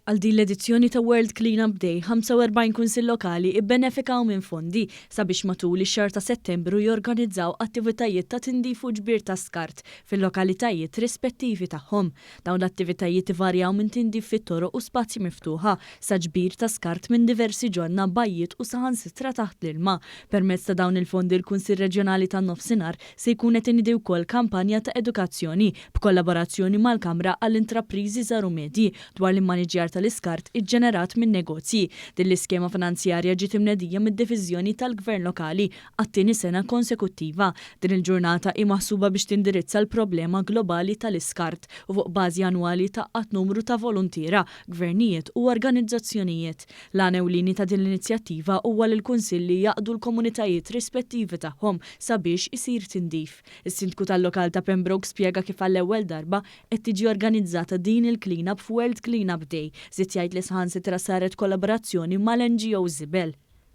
Għal din l-edizzjoni ta' World Clean-Up Day, 45 kunsill lokali ibbenefikaw minn fondi sabiex matul ix-xahar ta' Settembru jorganizzaw attivitajiet ta' tindif u ġbir ta' skart fil-lokalitajiet rispettivi tagħhom. Dawn l-attivitajiet ivarjaw minn tindif fit-toroq u spazji miftuħa sa ġbir ta' skart minn diversi ġonna, bajjiet u saħansitra taħt l-ilma. Permezz ta' dawn il-fondi l-Kunsill Reġjonali tan-Nofsinhar se jkun qed inidi wkoll kampanja ta' edukazzjoni b'kollaborazzjoni mal-Kamra għall-Intrapriżi Żgħar u Medji dwar l-immaniġġjar tal-iskart iġġenerat min-negozji. Din l-iskema finanzjarja ġiet imnedija mid-Diviżjoni tal-Gvern Lokali għat-tieni sena konsekuttiva. Din il-ġurnata hi maħsuba biex tindirizza l-problema globali tal-iskart u fuq bażi annwali tgħaqqad numru ta' voluntiera, gvernijiet u organizzazzjonijiet. L-għan ewlieni ta' din l-inizjattiva huwa li l-kunsilli jgħaqqdu l-komunitajiet rispettivi tagħhom sabiex isir tindif. Is-Sindku tal-lokal ta' Pembroke spjega kif għall-ewwel darba qed tiġi organizzata din il-clean-up f'World Clean-Up Day. Żied jgħid li saħansitra saret kollaborazzjoni mal-NGO Żibel.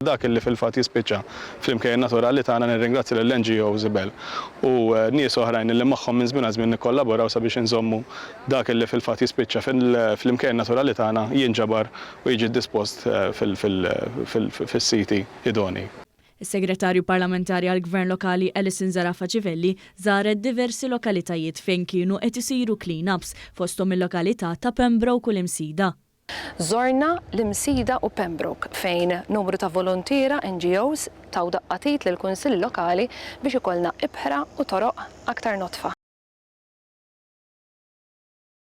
Dak li fil-fatt jispiċċa fl-imkejjen naturali tagħna nirringrazzja lill-NGO Żibel u nies oħrajn li magħhom minn żmien għal żmien nikkollaboraw sabiex inżommu dak li fil-fatt jispiċċa fl-imkejjen naturali tagħna jinġabar u jiġi dispost fis-siti idonei. Is-Segretarju Parlamentari għall-Gvern Lokali Alison Zerafa Civelli żaret diversi lokalitajiet fejn kienu qed isiru clean-ups, fosthom il-lokalità ta' Pembroke u l-Imsida. Żorna l-Imsida u Pembroke fejn numru ta' voluntiera NGOs taw daqqa t'id lill-Kunsilli Lokali biex ikollna ibħra u toroq aktar nodfa.